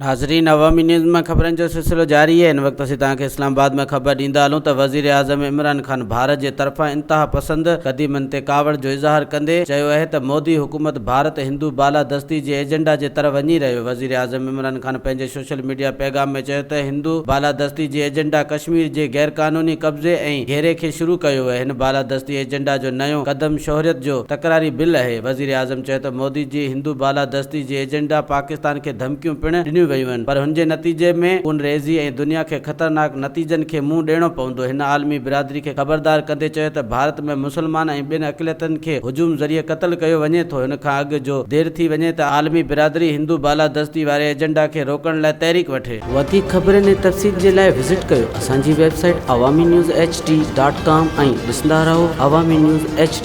ناظرين عوامي نيوز مان خبرن جو سلسلو جاري آهي هن وقت اسين توهان کي اسلام آباد مان خبر ڏيندا هلون ته وزيراعظم عمران خان ڀارت جي طرفان انتها پسند قديمن تي ڪاوڙ جو اظهار ڪندي چيو اهي ته مودي حڪومت ڀارت هندو بالادستي جي ايجنڊا جي طرف وڃي رهيو وزيراعظم عمران خان پنهنجي سوشل ميڊيا پيغام ۾ چيو ته هندو بالادستي جي ايجنڊا ڪشمير جي غيرقانوني قبضي ۽ گهيري کي شروع ڪيو اهي، هن بالادستي ايجنڊا جو نيون قدم شهريت جو تڪراري بل اهي. وزيراعظم چيو ته مودي جي هندو بالادستي جي ايجنڊا پاڪستان کي ڌمڪيون پڻ ڏنيون ويون آهن پر هن جي نتيجي ۾ خونريزي ۽ دنيا کي خطرناڪ نتيجن کي منهن ڏيڻو پوندو. هن عالمي برادري کي خبردار ڪندي چيو ته ڀارت ۾ مسلمان ۽ ٻين اقليتن کي هجوم ذريعي قتل ڪيو وڃي ٿو هن کان اڳ جو دير ٿي وڃي ته عالمي برادري هندو بالادستي واري ايجنڊا کي روڪڻ لاء تحريڪ وٺي. وڌيڪ خبرن ۽ تفصيل جي لاء وزٽ ڪيو اسان جي website Awami news H D dot com ۽ ڏسندا رهو عوامي نيوز ايڇ ڊي.